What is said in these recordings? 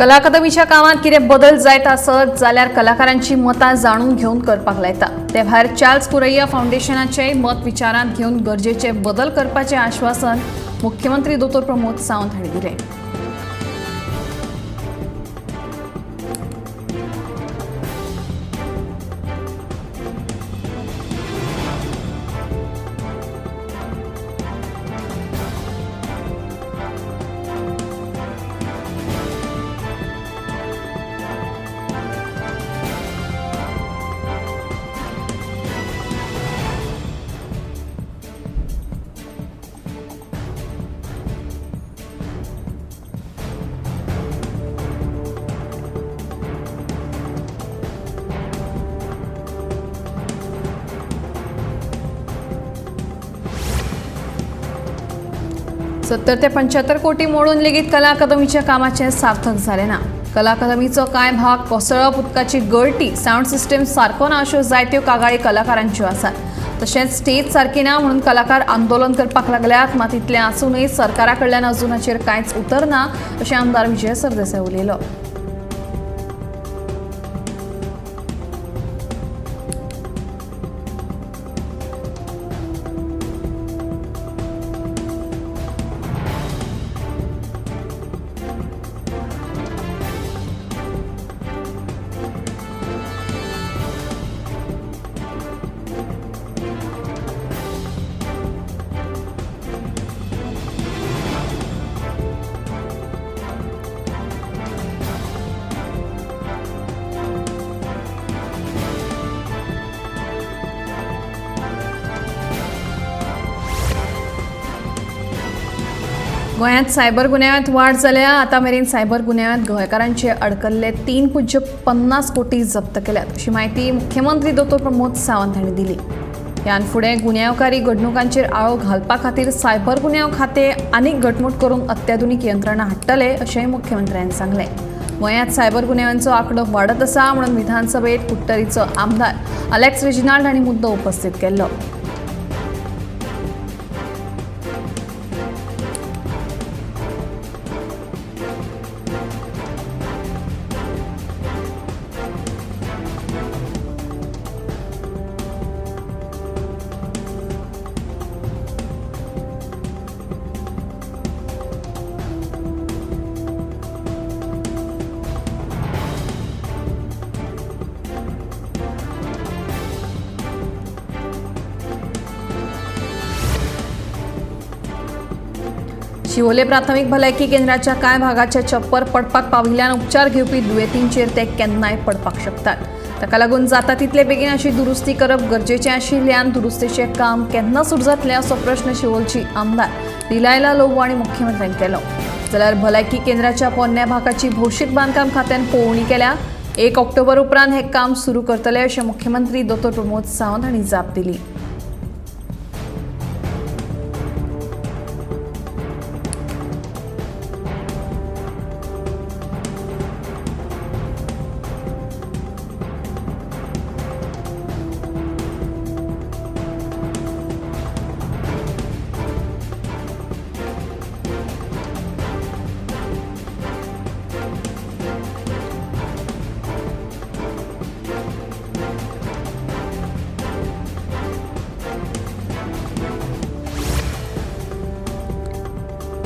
कला अकादमीच्या कामात कितें बदल जायत आसत जाल्यार कलाकारांची मतां जाणून घेवन करपाक लायता। ते भायर चार्ल्स कुरैया फावंडेशनाचेय मत विचारांत घेवन गरजेचे बदल करपाचें आश्वासन मुख्यमंत्री दोतोर प्रमोद सावंत हांणी दिलें। सत्तर ते 75 कोटी मोडून लेगीत कला अकादमीच्या कामाचें सार्थक जालें ना। कला अकादमीचो कांय भाग कोसळप, उदकाची गळटी, सावंड सिस्टम सारको ना अश्यो जायत्यो कागाळी कलाकारांच्यो आसात। तशेंच स्टेज सारकी ना म्हणून कलाकार आंदोलन करपाक लागल्यात। मात इतलें आसूनय सरकारा कडल्यान अजून हाचेर कांयच उतर ना अशें आमदार विजय सरदेसाय उलयलो। गोंयांत सायबर गुन्यांवांत वाड जाल्या। आतां मेरेन सायबर गुन्यांवांत गोंयकारांचे अडकल्ले 3.50 कोटी जप्त केल्यात अशी म्हायती मुख्यमंत्री दोतोर प्रमोद सावंत हांणी दिली। ह्यान फुडें गुन्यांवकारी घडणुकांचेर आळो घालपा खातीर सायबर गुन्यांव खातें आनीक घटमूट करून अत्याधुनीक यंत्रणा हाडटले अशेंय मुख्यमंत्र्यान सांगलें। गोंयांत सायबर गुन्यांवांचो आंकडो वाडत आसा म्हणून विधानसभेत कुडटरीचो आमदार अलेक्स रेजिनाल्ड हांणी मुद्दो उपस्थित केल्लो। शिवोले प्राथमिक भलायकी केंद्राच्या कांय भागाच्या छप्पर पडपाक पाविल्ल्यान उपचार घेवपी दुयेंतींचेर ते केन्नाय पडपाक शकतात। ताका लागून जाता तितले बेगीन अशी दुरुस्ती करप गरजेचें आशिल्ल्यान दुरुस्तीचें काम केन्ना सुरू जातलें असो प्रश्न शिवोलची आमदार डिलायला लोबो हांणी मुख्यमंत्र्यांक केलो। जाल्यार भलायकी केंद्राच्या पोरण्या भागाची भौशीक बांदकाम खात्यान पळोवणी केल्या। 1 ऑक्टोबर उपरांत हें काम सुरू करतले अशें मुख्यमंत्री दोतोर प्रमोद सावंत हांणी जाप दिली।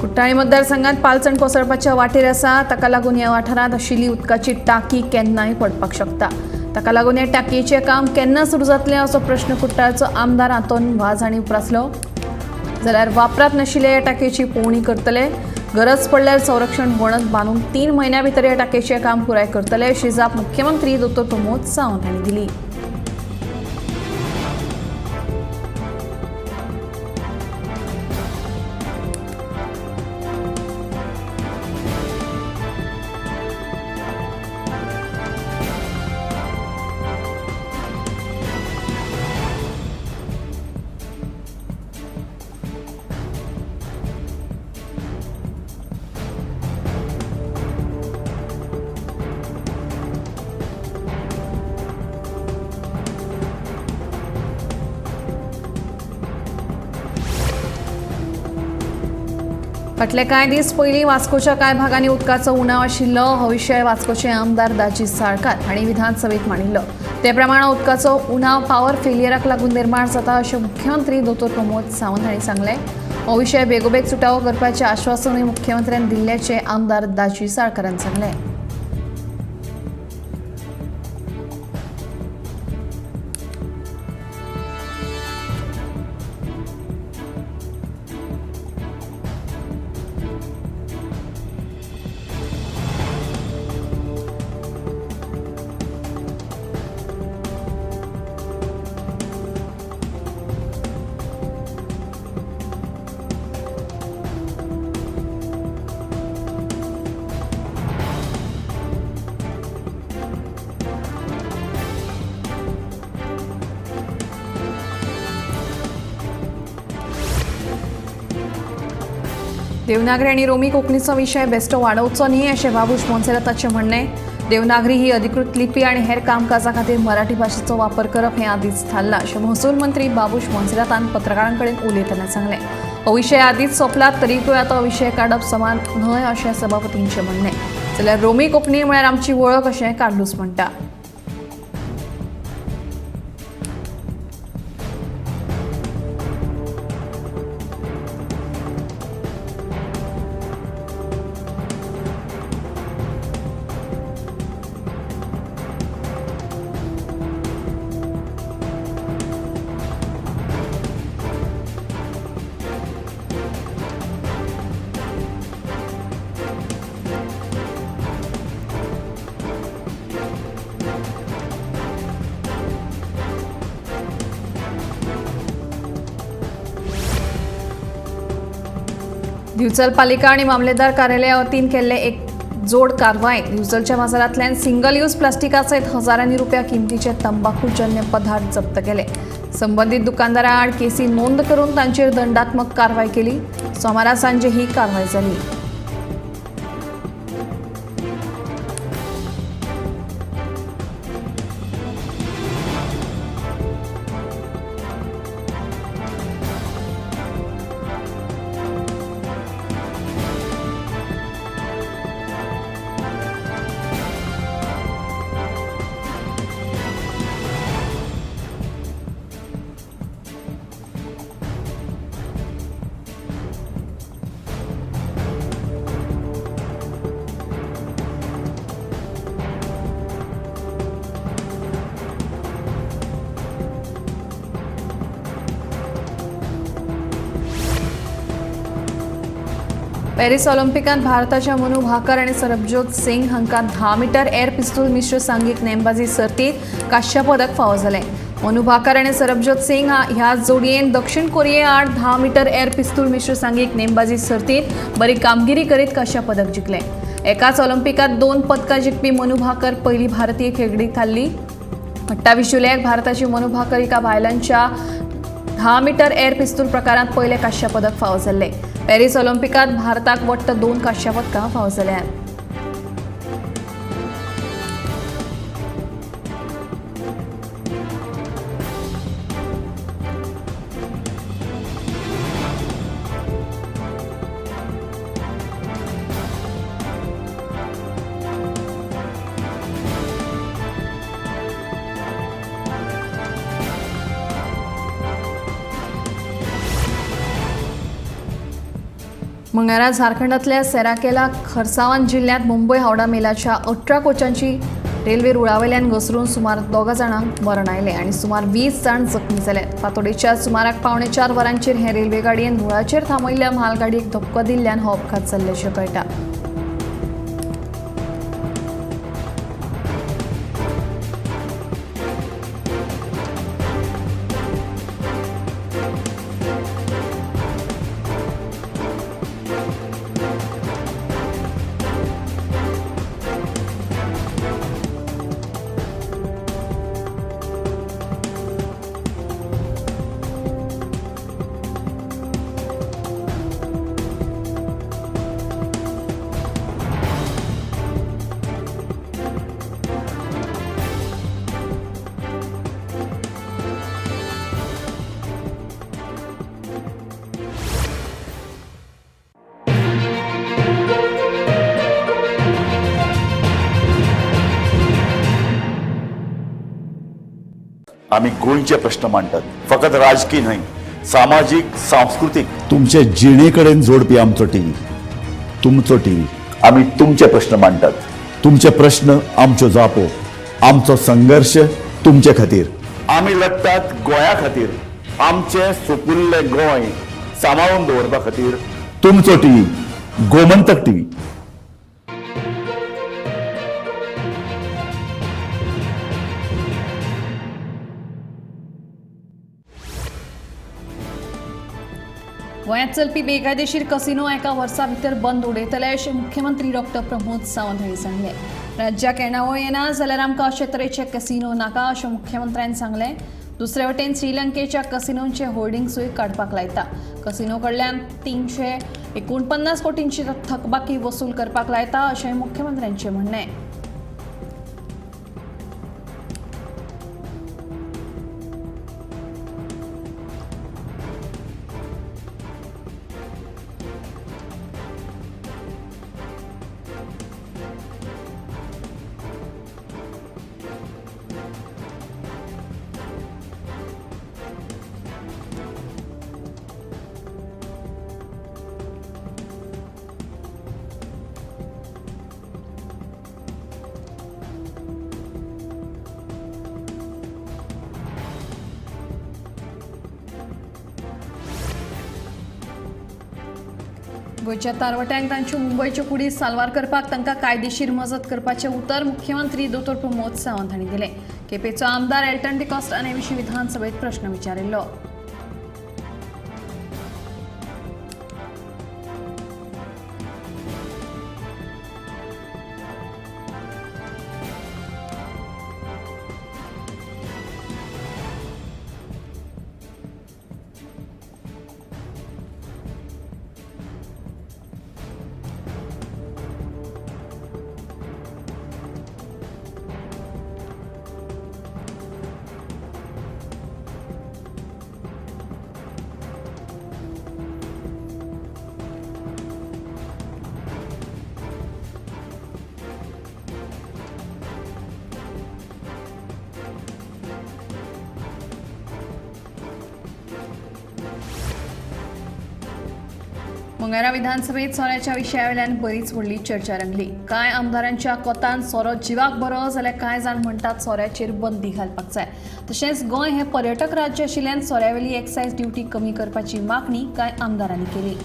कुट्टाळी मतदारसंघात पालसण कोसळपाच्या वाटेर आसा। ताका लागून ह्या वाठारांत आशिल्ली उदकाची टाकी केन्नाय पडपाक शकता। ताका लागून ह्या टाकयेचें काम केन्ना सुरू जातलें असो प्रश्न कुट्टाळचो आमदार आंतोन वाज हांणी उप्रासलो। जाल्यार वापरांत नाशिल्ल्या ह्या टाकयेची पळोवणी करतले, गरज पडल्यार संरक्षण वणत बांदून 3 म्हयन्यां भितर ह्या टाकयेचें काम पुराय करतले अशी जाप मुख्यमंत्री दोतोर प्रमोद सावंत हांणी दिली। फाटले कांय दीस पयलीं वास्कोच्या कांय भागांनी उदकाचो उणाव आशिल्लो हो विशय वास्कोचे आमदार दाजी साळकार हांणी विधानसभेत मांडिल्लो. ते प्रमाण उदकाचो उणाव पावर फेलियराक लागून निर्माण जाता अशें मुख्यमंत्री दोतोर प्रमोद सावंत हांणी सांगलें. हो विशय बेगोबेग सुटावो करपाचें आश्वासनूय मुख्यमंत्र्यान दिल्ल्याचें आमदार दाजी साळकारान सांगलें. देवनागरी आनी रोमी कोंकणीचो विशय बेस्टो वाडोवचो न्ही अशें बाबूश मोन्सेराताचें म्हणणें. देवनागरी ही अधिकृत लिपी आनी हेर कामकाजा खातीर मराठी भाशेचो वापर करप हें आदींच थारलां अशें महसूल मंत्री बाबूश मोन्सेरातान पत्रकारां कडेन उलयतना सांगलें. हो विशय आदींच सोंपला तरीकूय आतां विशय काडप समान न्हय अशें सभापतींचें म्हणणें. जाल्यार रोमी कोंकणी म्हळ्यार आमची वळख अशें कार्लूस म्हणटा. दिवचल पालिका आनी मामलेदार कार्यालया वतीन केल्ले एक जोड कारवायेंत दिवचलच्या बाजारांतल्यान सिंगल यूज प्लास्टिका सयत हजारांनी रुपया किमतीचे तंबाखूजन्य पदार्थ जप्त केले. संबंदीत दुकानदारां आड केसी नोंद करून तांचेर दंडात्मक कारवाय केली. सोमारा सांजे ही कारवाय जाली. पॅरिस ऑलिम्पिकांत भारताच्या मनू भाकर आनी सरबजोत सिंग हांकां 10 मीटर एअर पिस्तूल मिश्र सांघीक नेमबाजी सर्तींत कांस्य पदक फावो जालें. मनू भाकर आनी सरबजोत सिंग ह्या जोडयेन दक्षिण कोरिये आड 10 मीटर एअर पिस्तूल मिश्र सांघीक नेमबाजी सर्तींत बरी कामगिरी करीत कांस्य पदक जिखलें. एकाच ऑलिम्पिकांत 2 पदकां जिखपी मनू भाकर पयली भारतीय खेळगडी थारली. 28 जुलयाक भारताची मनू भाकर हिका बायलांच्या 10 मीटर एअर पिस्तूल प्रकारांत पयलें कांस्य पदक फावो जाल्लें. पॅरिस ऑलिम्पिकांत भारताक वट्ट 2 कांस्य पदकां फावो जाल्यांत. मंगळारा झारखंडातल्या सेराकेला खरसावान जिल्ह्यात मुंबय हावडा मेलाच्या 18 कोचांची रेल्वे रुळावेल्यान घसरून सुमार 2 जाणांक मरण आयलें आनी सुमार 20 जाण जखमी जाले. फातोडेच्या सुमाराक 3:45 वरांचेर हे रेल्वे गाडयेन रुळाचेर थांबयल्ल्या म्हालगाडयेक धपको दिल्ल्यान हो अपघात जाल्ल्याचें कळटा. आमी गोंयचे प्रश्न मांडटात, फकत राजकी न्हय, सामाजीक, सांस्कृतीक, तुमचे जिणे कडेन जोडपी आमचो टीव्ही, तुमचो टीव्ही। आमी तुमचे प्रश्न मांडटात, तुमचे प्रश्न आमच्यो जापो, आमचो संघर्श तुमचे खातीर। आमी लढटात गोंया खातीर, आमचें सुपुल्लें गोंय सांबाळून दवरपा खातीर। तुमचो टीव्ही, गोमंतक टीव्ही। गोंयांत चलपी बेकायदेशीर कसिनो एका वर्सा भितर बंद उडयतले अशें मुख्यमंत्री डॉक्टर प्रमोद सावंत हांणी सांगलें। राज्याक येणावळ येना जाल्यार आमकां अशे तरेचे कसिनो नाका अशें मुख्यमंत्र्यान सांगलें। दुसरे वटेन श्रीलंकेच्या कसिनोंचे होर्डिंग्सूय काडपाक लायता। कसिनो कडल्यान 349 कोटींची थकबाकी वसूल करपाक लायता अशें मुख्यमंत्र्यांचें म्हणणें। गोंयच्या तारवट्यांक तांच्यो मुंबयच्यो कुडी साल्वार करपाक तांकां कायदेशीर मजत करपाचें उतर मुख्यमंत्री दोतोर प्रमोद सावंत हांणी दिलें। केपेंचो आमदार एल्टन डिकॉस्टा हे विशीं विधानसभेत प्रश्न विचारिल्लो। मंगळारा विधानसभेत सोऱ्याच्या विशयावेल्यान बरीच व्हडली चर्चा रंगली। कांय आमदारांच्या कोतान सोरो जिवाक बरो जाल्यार कांय जाण म्हणटात सोऱ्याचेर बंदी घालपाक जाय। तशेंच गोंय हें पर्यटक राज्य आशिल्ल्यान सोऱ्यावेली एक्सायज ड्युटी कमी करपाची मागणी कांय आमदारांनी केली।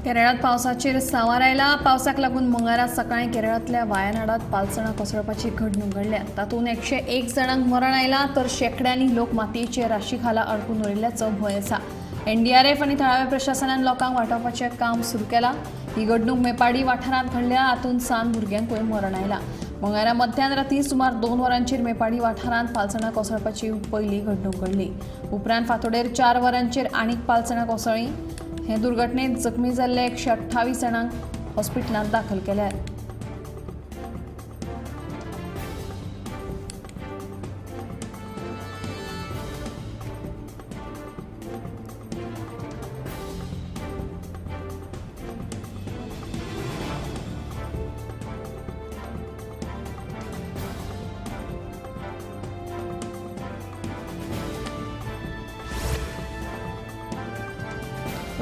केरळात पावसाचेर सांवार आयला। पावसाक लागून मंगळारा सकाळीं केरळांतल्या वायनाडात पालसणां कोसळपाची घडणूक घडल्या। तातूंत 101 जाणांक मरण आयलां तर शेंकड्यांनी लोक मातयेचे राशी खाला अडकून उरिल्ल्याचो भंय आसा। एनडीआरएफ आनी थळाव्या प्रशासनान लोकांक वाटावपाचें काम सुरू केलां। ही घडणूक मेपाडी वाठारांत घडल्या। हातूंत 7 भुरग्यांकूय मरण आयलां। मंगळारा मध्यान राती सुमार 2 वरांचेर मेपाडी वाठारांत पालसणां कोसळपाची पयली घडणूक घडली। उपरांत फांतोडेर 4 वरांचेर आनीक पालसणां कोसळ्ळीं। हे दुर्घटनेत जखमी जाल्ले 128 जाणांक हॉस्पिटलांत दाखल केल्यात।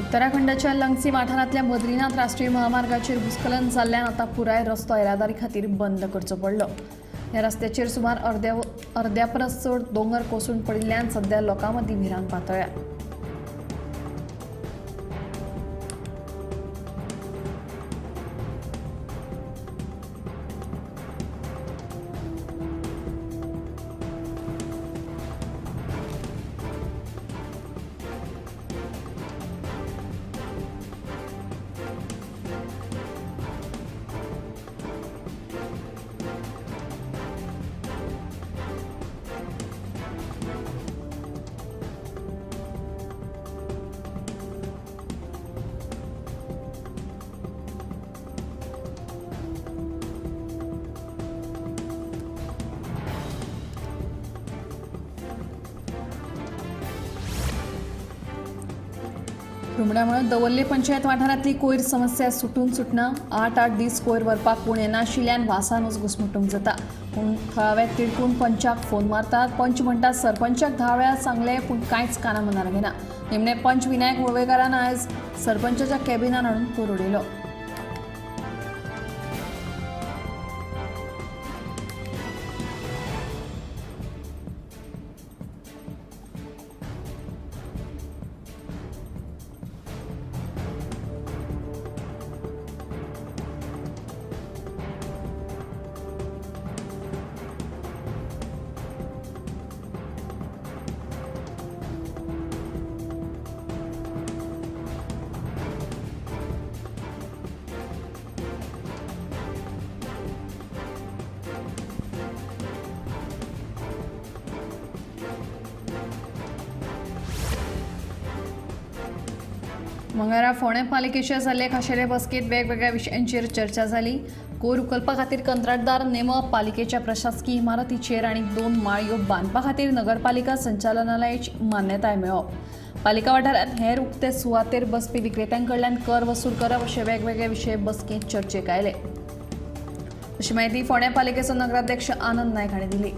उत्तराखंडाच्या लंगसी वाठारांतल्या बद्रीनाथ राष्ट्रीय महामार्गाचेर भूस्खलन जाल्ल्यान आतां पुराय रस्तो येरादारी खातीर बंद करचो पडलो। ह्या रस्त्याचेर सुमार अर्द्या परस चड दोंगर कोसळून पडिल्ल्यान सध्या लोकां मदीं भिरांत पातळ्ळ्या। रुमडामुळे दवर्ले पंचायत वाठारांतली कोयर समस्या सुटून सुटना. 8-8 दीस कोयर व्हरपाक कोण येनाशिल्ल्यान वासानूच घुसमटूंक जाता. पूण थळावे तिडकून पंचाक फोन मारतात. पंच म्हणटात सरपंचाक 10 वेळा सांगले पूण कांयच काना मनार घेना. निमणे पंच विनायक वळवेकारान आयज सरपंचाच्या कॅबिनान हाडून कोयर उडयलो. मंगळारा फोंडें पालिकेच्या जाल्ले खाशेले बसकेंत वेगवेगळ्या विशयांचेर चर्चा जाली. कोयर उखलपा खातीर कंत्राटदार नेमप, पालिकेच्या प्रशासकीय इमारतीचेर आनी 2 माळयो बांदपा खातीर नगरपालिका संचालनालयाची मान्यताय मेळोवप, पालिका वाठारांत हेर उक्ते सुवातेर बसपी विक्रेत्यां कडल्यान कर वसूल करप अशे वेगवेगळे विशय बसकेंत चर्चेक आयले, अशी म्हायती फोंडें पालिकेचो नगराध्यक्ष आनंद नायक हांणी दिली.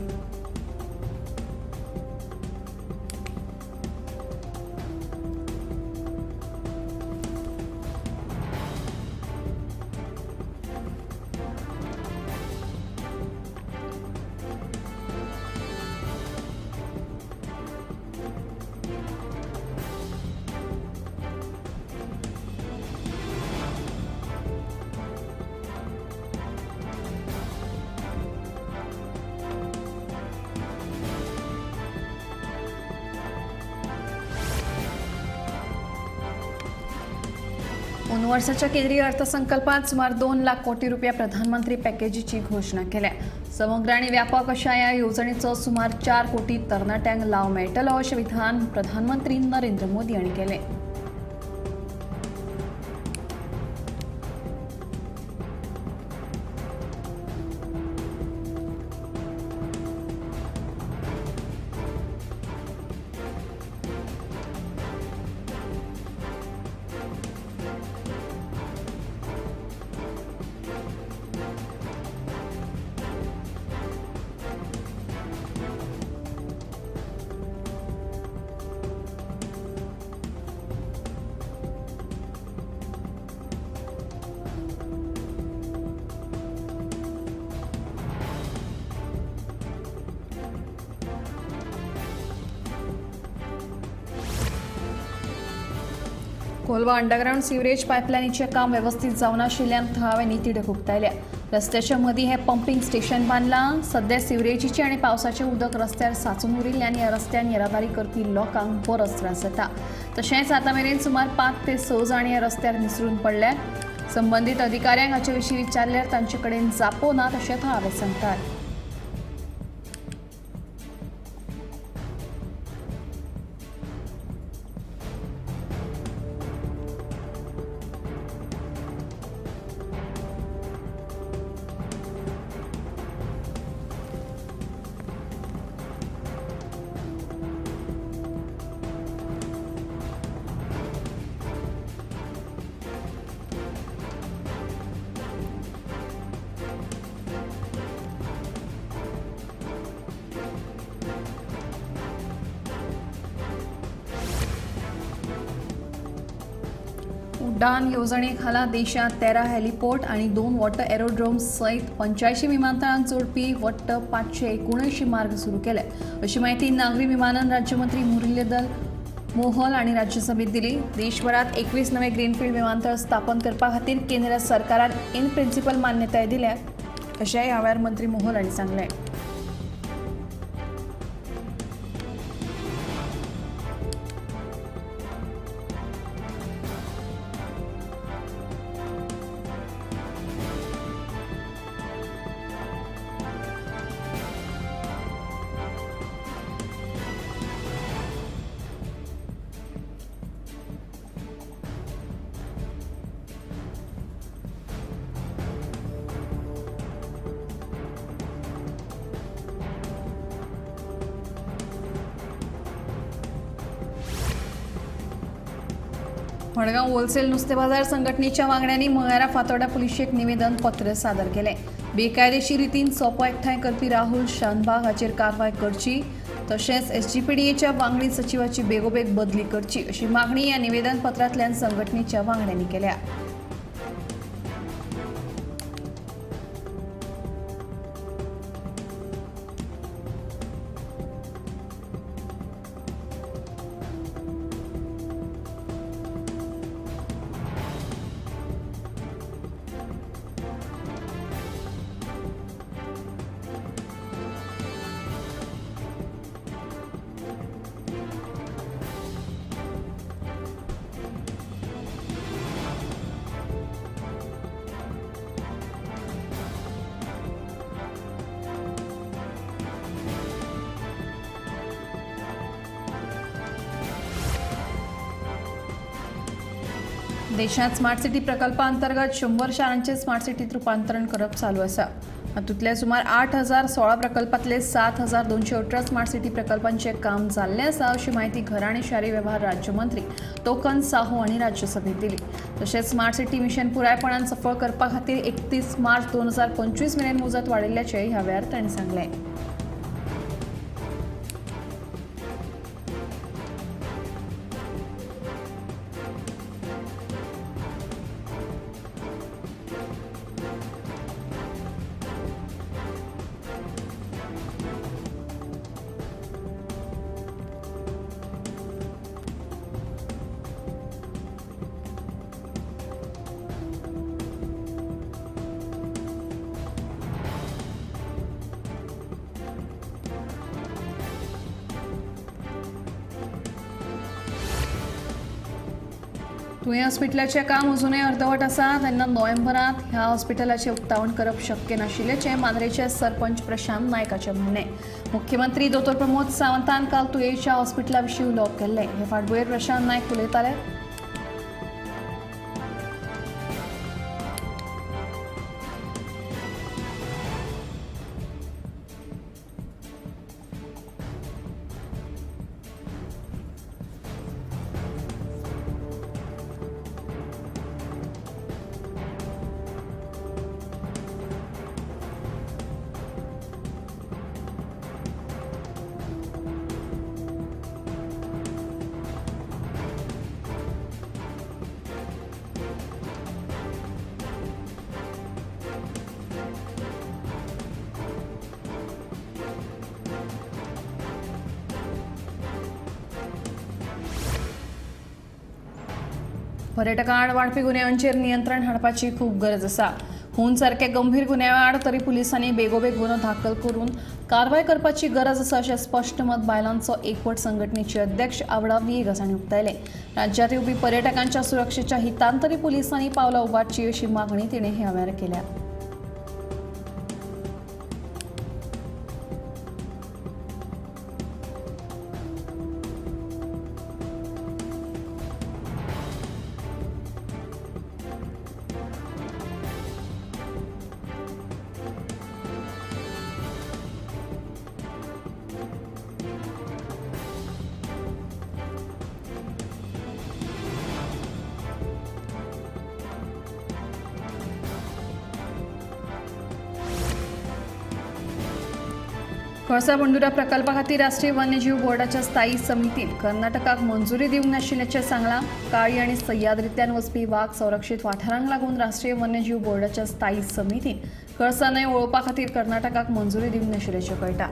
वर्साच्या केंद्रीय अर्थसंकल्पात सुमार 2 लाख कोटी रुपया प्रधानमंत्री पॅकेजीची घोषणा केल्या. समग्र आनी व्यापक अशा ह्या येवजणेचो सुमार 4 कोटी तरणाट्यांक लाव मेळटलो अशें विधान प्रधानमंत्री नरेंद्र मोदी हांणी केलें. कोलवा अंडरग्राउंड सिवरेज पायपलायनीचें काम वेवस्थीत जावनाशिल्ल्यान थळाव्यांनी तिडक उक्तायल्या. रस्त्याच्या मदीं हें पंपींग स्टेशन बांदलां. सध्या सिवरेजीचें आनी पावसाचें उदक रस्त्यार सांचून उरिल्ल्यान ह्या रस्त्यान येरादारी करपी लोकांक बरोच त्रास जाता. तशेंच आतां मेरेन सुमार 5 ते 6 जाण ह्या रस्त्यार निसरून पडल्यात. संबंदीत अधिकाऱ्यांक हाचे विशीं विचारल्यार तांचे कडेन जापो ना अशें थळावे सांगतात. उड्डाण येवजणेखाला देशात 13 हेलिपोर्ट आणि 2 वॉटर एरोड्रोम सयत 85 विमानतळांक जोडपी वट्ट 579 मार्ग सुरू केले अशी माहिती नागरी विमानन राज्यमंत्री मुरलीधर मोहोळ आणि राज्यसभेत दिली. देशभरात 21 नवे ग्रीनफील्ड विमानतळ स्थापन करपा खातीर केंद्र सरकारान इन प्रिन्सिपल मान्यताय दिल्या अशेंय ह्या वेळार मंत्री मोहोळ हांणी सांगलें. मडगांव होलसेल नुस्तें बाजार संघटनेच्या वांगड्यांनी मंगळारा फातोर्डा पुलिशेक निवेदन पत्र सादर केलें. बेकायदेशीर रितीन सोपो एकठांय करपी राहुल शानबाग हाचेर कारवाय करची, तशेंच एसजीपीडीएच्या वांगडी सचिवाची बेगोबेग बदली करची अशी मागणी ह्या निवेदन पत्रांतल्यान संघटनेच्या वांगड्यांनी केल्या. देशात स्मार्ट सिटी प्रकल्पांतर्गत 100 शारांचे स्मार्ट सिटीत रूपांतरण करप चालू आसा. हातूंतले सुमार 8,016 प्रकल्पांतले 7,218 स्मार्ट सिटी प्रकल्पांचे काम जाल्लें आसा अशी म्हायती घर आनी शारी वेव्हार राज्यमंत्री तोकन साहू हांणी राज्यसभेत दिली. तशेंच स्मार्ट सिटी मिशन पुरायपणान सफळ करपा खातीर 31 मार्च 2025 मेरेन मुजत वाडयल्ल्याचें ह्या वेळार तांणी सांगलें. तुयें हॉस्पिटलाचें काम अजुनूय अर्दवट आसा तेन्ना नोव्हेंबरांत ह्या हॉस्पिटलाचें उक्तावण करप शक्य नाशिल्ल्याचें मांद्रेचे सरपंच प्रशांत नायकाचें म्हणणें. मुख्यमंत्री दोतोर प्रमोद सावंतान काल तुयेंच्या हॉस्पिटला विशीं उलोवप केल्लें. हे फाटभुंयेर प्रशांत नायक उलयताले. पर्यटकां आड वाडपी गुन्यांवांचेर नियंत्रण हाडपाची खूब गरज आसा. खून सारके गंभीर गुन्यांवा आड तरी पुलिसांनी बेगोबेग गुन्हो दाखल करून कारवाय करपाची गरज आसा अशें स्पश्ट मत बायलांचो एकवट संघटनेचे अध्यक्ष आवडा व्हिएगस हांणी उक्तायलें. राज्यांत येवपी पर्यटकांच्या सुरक्षेच्या हितान तरी पुलिसांनी पावलां उबारची अशी मागणी तिणें ह्या वेळार केल्या. कळसा बंडुरा प्रकल्पा खातीर राष्ट्रीय वन्यजीव बोर्डाच्या स्थायी समितीन कर्नाटकाक मंजुरी दिवंक नाशिल्ल्याचें सांगलां. काळी आनी सह्याद्रींतल्यान वचपी वाग संरक्षीत वाठारांक लागून राष्ट्रीय वन्यजीव बोर्डाच्या स्थायी समितीन कळसा न्हंय वळोवपा खातीर कर्नाटकाक मंजुरी दिवंक नाशिल्ल्याचें कळटा.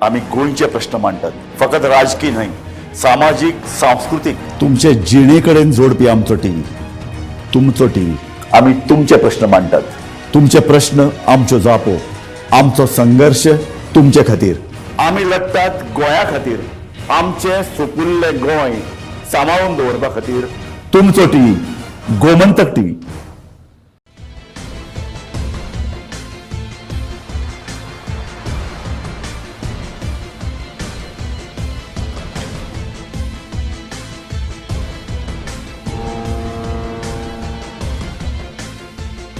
आमी गोंयचे प्रश्न मांडटात. फकत राजकी न्हय, सामाजीक, सांस्कृतीक, तुमचे जिणे कडेन जोडपी आमचो टीव्ही, तुमचो टीव्ही. आमी तुमचे प्रश्न मांडटात. तुमचे प्रश्न आमच्यो जापो, आमचो संघर्श तुमचे खातीर. आमी लढटात गोंया खातीर, आमचें सुपुल्लें गोंय सांबाळून दवरपा खातीर. तुमचो टीव्ही, गोमंतक टीव्ही.